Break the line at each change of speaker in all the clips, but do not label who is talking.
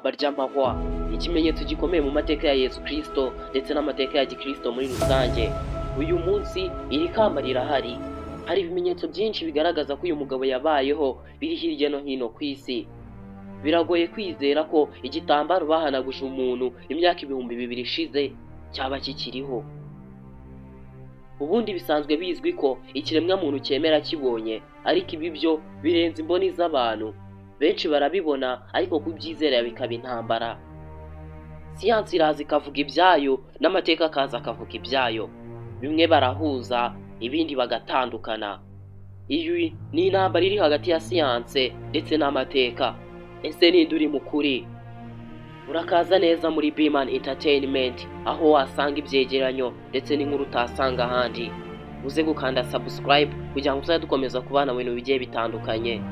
Ikamba ry'amahwa, ikimenyetso gikomeye mu mateka ya Yesu Kristo ndetse n'amateka ya gikristo muri rusange. Uyu munsi iri kamba rirahari. Hari ibimenyetso byinshi bigaragaza ko uyu mugabo yabayeho biri hirya no hino ku isi. Biragoye kwizera ko igitambaro bahanaguje umuntu imyaka 2000 ishize cyaba kikiriho. Ubundi bisanzwe bizwi ko ikiremwamuntu cyemera kibonye, ariko ibi byo birenze imboni z'abantu. Benshi barabibona ariko kubyizera bikaba intambara. Siyansi iraza ikavuga ibyayo n'amateka akaza akavuga ibyayo. Bimwe barahuza ibindi bagatandukana. Iyi ni intambara iri hagati ya siyanse ndetse n'amateka. Ese ninde uri mu kuri? Urakaza neza muri Biman Entertainment, aho wasanga ibyegeranyo ndetse n'inkuru utasanga ahandi. Uze gukanda subscribe kugira ngo tuzajye dukomeza kubana mu bintu bigiye bitandukanye.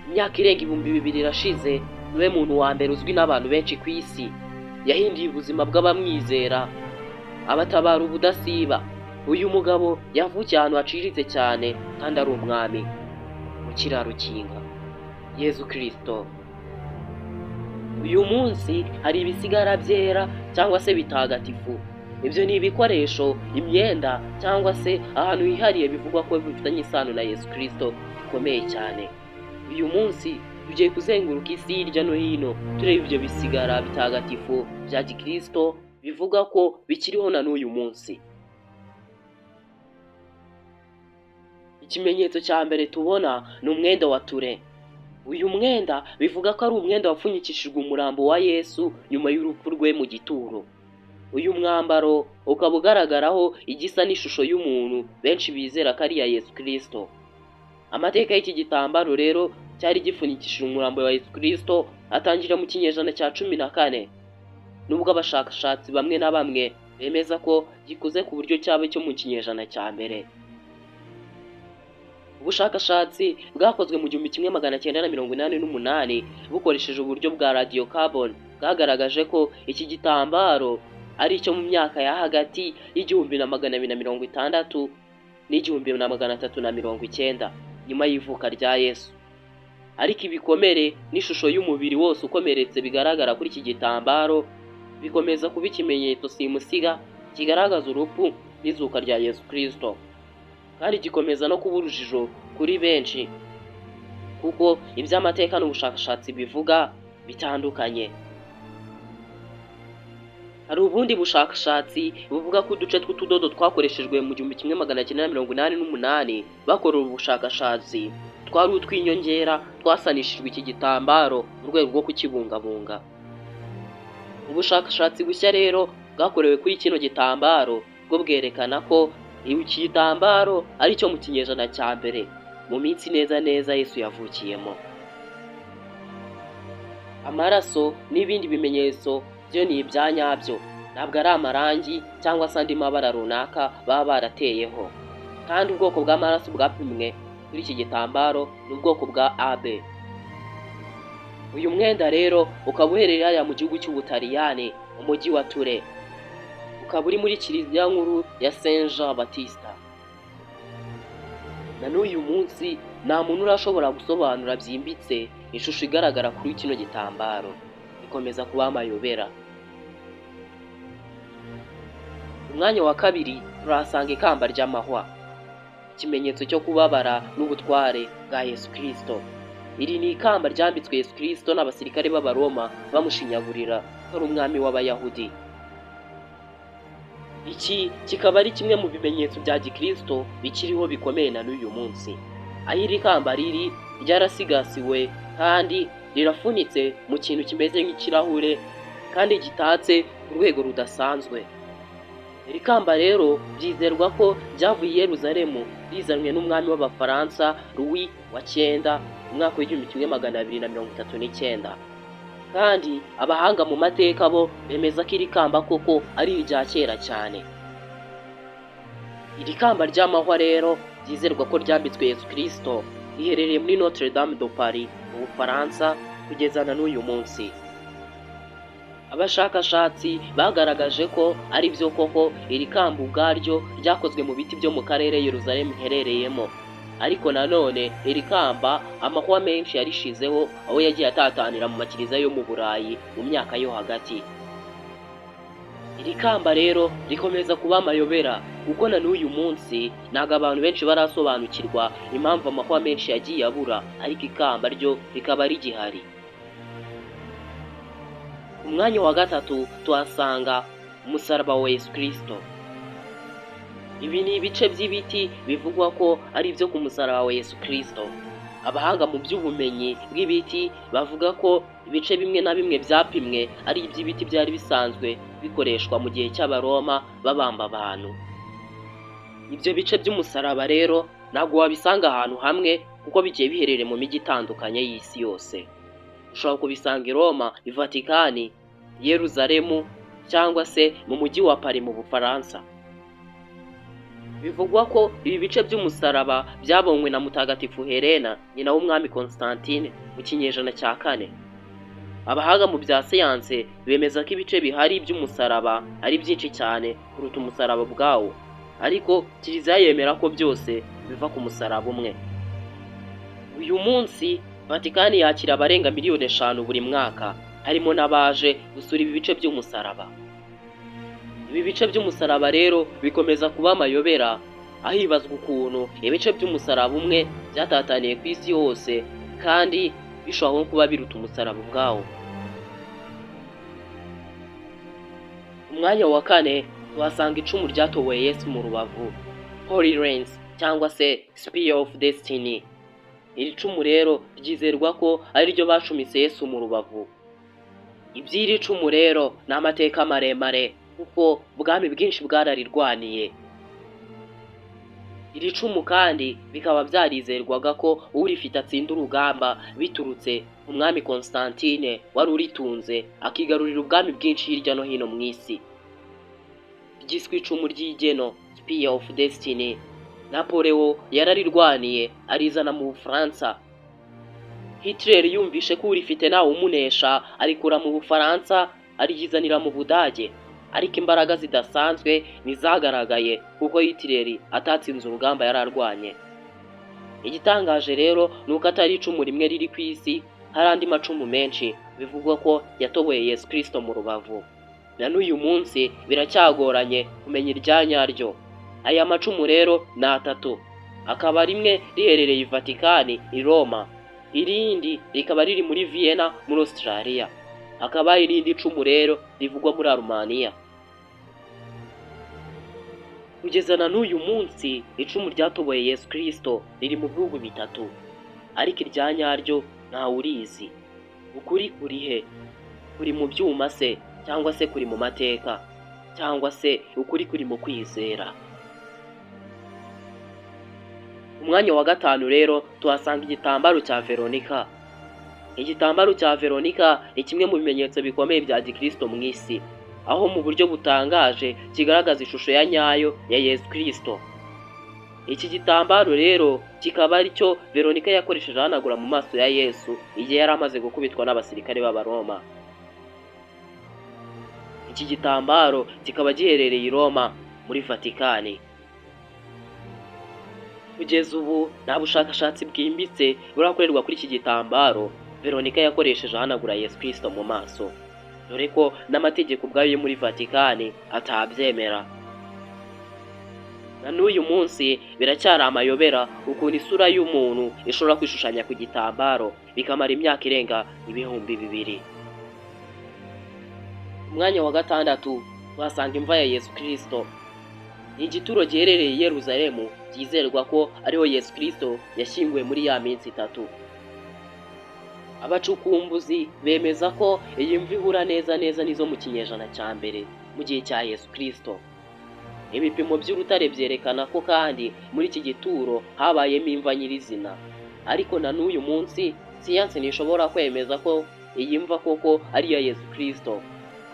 Imyaka irenga 2000 irashize, niwe muntu wa mbere uzwi n'abantu benshi ku isi. Yahinduye ubuzima bw'abamwizera, abatabara ubudasiba. Uyu mugabo yavukiye ahantu haciriritse cyane kandi ari umwami, mu kiraro cy'inka. Yezu Kristo. Uyu munsi hari ibisigara byera cyangwa se bitagatifu. Ibyo ni ibikoresho, imyenda cyangwa se ahantu hihariye bivugwa ko bifitanye isano na Yesu Kristo bikomeye cyane. Uyu munsi tugiye kuzenguruka isi hirya no hino tureba ibyo bisigara bitagatifu bya gikristo bivuga ko bikiriho na n'uyu munsi. Ikimenyetso cya mbere tubona ni umwenda wa Ture. Uyu mwenda bivuga ko ari umwenda wapfunyikishijwe umurambo wa Yesu nyuma y'urupfu rwe mu gituro. Uyu mwambaro ukaba ugaragaraho igisa n'ishusho y'umuntu benshi bizera ko ari iya Yesu Kristo. Amateka y'iki gitambaro rero cyari gipfunyikishije umurambo wa Yesu Kristo atangira mu kinyejana cya 14. Nubwo abashakashatsi bamwe na bamwe bemeza ko gikuze ku buryo cyaba icyo mu kinyejana cya mbere. Ubushakashatsi bwakozwe mu 1988 bukoresheje uburyo bwa radiocarbon bwagaragaje ko iki gitambaro ari icyo mu myaka ya hagati y'1260 n'1390 nyuma y'ivuka rya Yesu. Ariko ibikomere n'ishusho y'umubiri wose ukomeretse bigaragara kuri iki gitambaro bikomeza kuba ikimenyetso simusiga kigaragaza urupfu n'izuka rya Yesu Kristo. Kandi gikomeza no kuba urujijo kuri benshi kuko iby'amateka n'ubushakashatsi bivuga bitandukanye. Hari ubundi bushakashatsi buvuga ko uduce tw'utudodo twakoreshejwe mu 1988 bakora ubu bushakashatsi twari utw'inyongera twasanishijwe iki gitambaro mu rwego rwo kukibungabunga. Ubushakashatsi bushya rero bwakorewe kuri kino gitambaro bwo bwerekana ko iki gitambaro ari icyo mu kinyejana cya mbere, mu minsi neza neza Yesu yavukiyemo. Amaraso n'ibindi bimenyetso byo ni ibya nyabyo, ntabwo ari amarangi cyangwa se andi mabara runaka baba barateyeho. Kandi ubwoko bw'amaraso bwapimwe kuri iki gitambaro ni ubwoko bwa AB. Uyu mwenda rero ukaba uherereye hariya mu gihugu cy'Ubutaliyani, mu mujyi wa Ture. Ukaba uri muri kiliziya nkuru ya Saint Jean Baptiste. Na n'uyu munsi nta muntu urashobora gusobanura byimbitse ishusho igaragara kuri kino gitambaro. Bikomeza kuba amayobera. Umwanya wa kabiri turahasanga ikamba ry'amahwa, ikimenyetso cyo kubabara n'ubutware bwa Yesu Kristo. Iri ni ikamba ryambitswe Yesu Kristo n'abasirikare b'Abaroma bamushinyagurira ko ari umwami w'Abayahudi. Iki kikaba ari kimwe mu bimenyetso bya gikristo bikiriho bikomeye na n'uyu munsi. Aho iri kamba riri ryarasigasiwe kandi rirafunitse mu kintu kimeze nk'ikirahure kandi gitatse ku rwego rudasanzwe. Iri kamba rero byizerwa ko ryavuye i Yerusalemu rizanwe n'umwami w'Abafaransa Louis wa cyenda mu mwaka w'1239. Kandi abahanga mu mateka bo bemeza ko iri kamba koko ari irya kera cyane. Iri kamba ry'amahwa rero byizerwa ko ryambitswe Yesu Kristo riherereye muri Notre Dame de Paris mu Bufaransa kugeza na n'uyu munsi. Abashakashatsi bagaragaje ko ari byo koko iri kamba ubwaryo ryakozwe mu biti byo mu karere Yerusalemu iherereyemo. Ariko nanone iri kamba amahwa menshi yarishizeho, aho yagiye atatanira mu makiliziya yo mu Burayi mu myaka yo hagati. Iri kamba rero rikomeza kuba amayobera, kuko na n'uyu munsi ntabwo abantu benshi barasobanukirwa impamvu amahwa menshi yagiye abura, ariko ikamba ryo rikaba rigihari. Ku mwanya wa gatatu tuhasanga umusaraba wa Yesu Kristo. Ibi ni ibice by'ibiti bivugwa ko ari ibyo ku musaraba wa Yesu Kristo. Abahanga mu by'ubumenyi bw'ibiti bavuga ko ibice bimwe na bimwe byapimwe ari iby'ibiti byari bisanzwe bikoreshwa mu gihe cy'Abaroma babamba abantu. Ibyo bice by'umusaraba rero ntabwo wabisanga ahantu hamwe, kuko bigiye biherereye mu mijyi itandukanye y'isi yose. Ushobora kubisanga i Roma, i Vatikani, Yeruzalemu cyangwa se mu mujyi wa Paris mu Bufaransa. Bivugwa ko ibi bice by'umusaraba byabonywe na Mutagatifu Helena, nyina w'umwami Constantine, mu kinyejana cya 4. Abahanga mu bya siyanse bemeza ko ibice bihari by'umusaraba ari byinshi cyane kuruta umusaraba ubwawo, ariko Kiliziya yemera ko byose biva ku musaraba umwe. Uyu munsi Vatikani yakira abarenga miliyoni 5 buri mwaka, harimo n'abaje gusura ibi bice by'umusaraba. Ibi bice by'umusaraba rero bikomeza kuba amayobera, ahibazwa ukuntu ibice by'umusaraba umwe byatataniye ku isi hose kandi bishobora no kuba biruta umusaraba ubwawo. Umwanya wa kane tuhasanga icumu ryatoboye Yesu mu rubavu, Holy Lance cyangwa se Spear of Destiny. Iri cumu rero ryizerwa ko ari ryo bacumise Yesu mu rubavu. Iby'iri cumu rero ni amateka maremare, kuko ubwami bwinshi bwararirwaniye. Iri cumu kandi bikaba byarizerwaga ko urifite atsinda urugamba, biturutse umwami Constantine wari uritunze akigarurira ubwami bwinshi hirya no hino mu isi. Ryiswe icumu ry'igeno, Spear of Destiny. Napoleon yararirwaniye arizana mu Bufaransa. Hitler yumvishe ko urifite ntawe umunesha, arikura mu Bufaransa aryizanira mu Budage, ariko imbaraga zidasanzwe ntizagaragaye kuko Hitler atatsinze urugamba yari arwanye. Igitangaje rero ni uko atari icumu rimwe riri ku isi, hari andi macumu menshi bivugwa ko yatoboye Yesu Kristo mu rubavu. Na n'uyu munsi biracyagoranye kumenya irya nyaryo. Aya macumu rero ni atatu, akaba rimwe riherereye i Vatikani i Roma, irindi rikaba riri muri Vienna muri Australia, hakaba hari n'irindi cumu rero rivugwa muri Arumaniya. Kugeza na n'uyu munsi icumu ryatoboye Yesu Kristo riri mu bihugu bitatu, ariko irya nyaryo ntawe urizi. Ukuri kuri he? Kuri mu byuma se, cyangwa se kuri mu mateka, cyangwa se ukuri kuri mu kwizera? Umwanya wa gatanu rero tuhasanga igitambaro cya Veronica. Igitambaro cya Veronica ni kimwe mu bimenyetso bikomeye bya gikristo mu isi, aho mu buryo butangaje kigaragaza ishusho ya nyayo ya Yesu Kristo. Iki gitambaro rero kikaba ari cyo Veronica yakoresheje ahanagura mu maso ya Yesu igihe yari amaze gukubitwa n'abasirikare b'Abaroma. Iki gitambaro kikaba giherereye i Roma muri Vatikani. Kugeza ubu nta bushakashatsi bwimbitse burakorerwa kuri iki gitambaro Veronica yakoresheje ahanagura Yesu Kristo mu maso, dore ko n'amategeko ubwayo yo muri Vatikani atabyemera. Na n'uyu munsi biracyari amayobera ukuntu isura y'umuntu ishobora kwishushanya ku gitambaro bikamara imyaka irenga 2000. Umwanya wa gatandatu tuhasanga imva ya Yesu Kristo. Ni igituro giherereye i Yeruzalemu, byizerwa ko ariho Yesu Kristo yashyinguwe muri ya minsi itatu. Abacukumbuzi bemeza ko iyi mva ihura neza neza n'izo mu kinyejana cya mbere mu gihe cya Yesu Kristo. Ibipimo by'urutare byerekana ko kandi muri iki gituro habayemo imva nyirizina, ariko na n'uyu munsi siyansi ntishobora kwemeza ko iyi mva koko ari iya Yesu Kristo.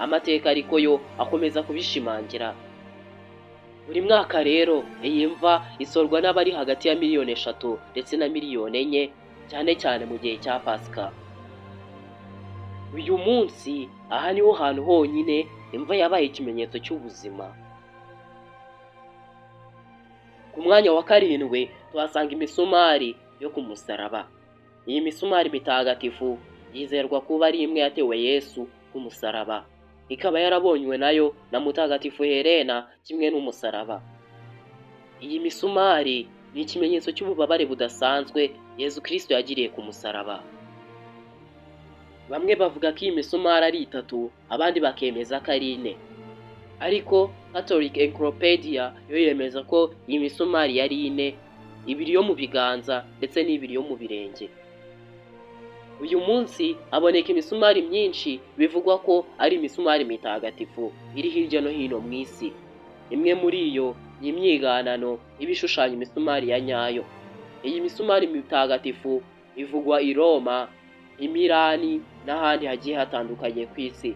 Amateka ariko yo akomeza kubishimangira. Buri mwaka rero iyi mva isorwa n'abari hagati ya miliyoni 3 ndetse na miliyoni 4, cyane cyane mu gihe cya Pasika. Uyu munsi aha niho hantu honyine imva yabaye ikimenyetso cy'ubuzima. Ku mwanya wa karindwi tuhasanga imisumari yo ku musaraba. Iyi misumari mitagatifu yizerwa kuba ari imwe yatewe Yesu ku musaraba, ikaba yarabonywe nayo na Mutagatifu Helena kimwe n'umusaraba. Iyi misumari ni ikimenyetso cy'ububabare budasanzwe Yezu Kristo yagiriye ku musaraba. Bamwe bavuga ko iyi misumari ari itatu, abandi bakemeza ko ari ine. Ariko Catholic Encyclopedia yo yemeza ko iyi misumari yari ine, ibiri yo mu biganza ndetse n'ibiri yo mu birenge. Uyu munsi haboneka imisumari myinshi bivugwa ko ari imisumari mitagatifu iri hirya no hino mu isi. Imwe muri iyo ni imyiganano iba ishushanya imisumari ya nyayo. Iyi misumari mitagatifu ivugwa i Roma, i Milani n'ahandi hagiye hatandukanye ku isi.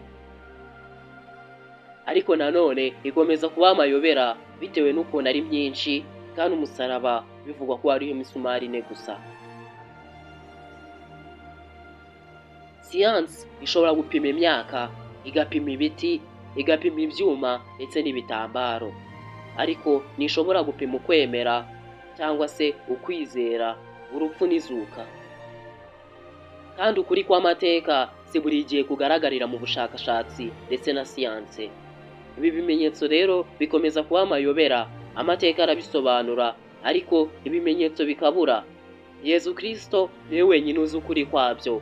Ariko nanone ikomeza kuba amayobera bitewe n'ukuntu ari myinshi, kandi umusaraba bivugwa ko hariho imisumari ine gusa. Siyansi ishobora gupima imyaka, igapima ibiti, igapima ibyuma ndetse n'ibitambaro, ariko ntishobora gupima ukwemera cyangwa se ukwizera, urupfu n'izuka. Kandi ukuri kw'amateka si buri gihe kugaragarira mu bushakashatsi ndetse na siyanse. Ibi bimenyetso rero bikomeza kuba amayobera, amateka arabisobanura, ariko ibimenyetso bikabura. Yezu Kristo niwe wenyine uzi ukuri kwabyo,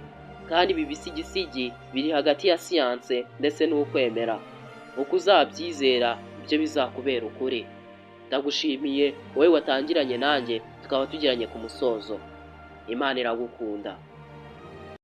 kandi ibi bisigisigi biri hagati ya siyanse ndetse n'ukwemera. Uko uzabyizera ibyo bizakubera ukuri. Ndagushimiye wowe watangiranye nanjye tukaba tugiranye ku musozo. Imana iragukunda.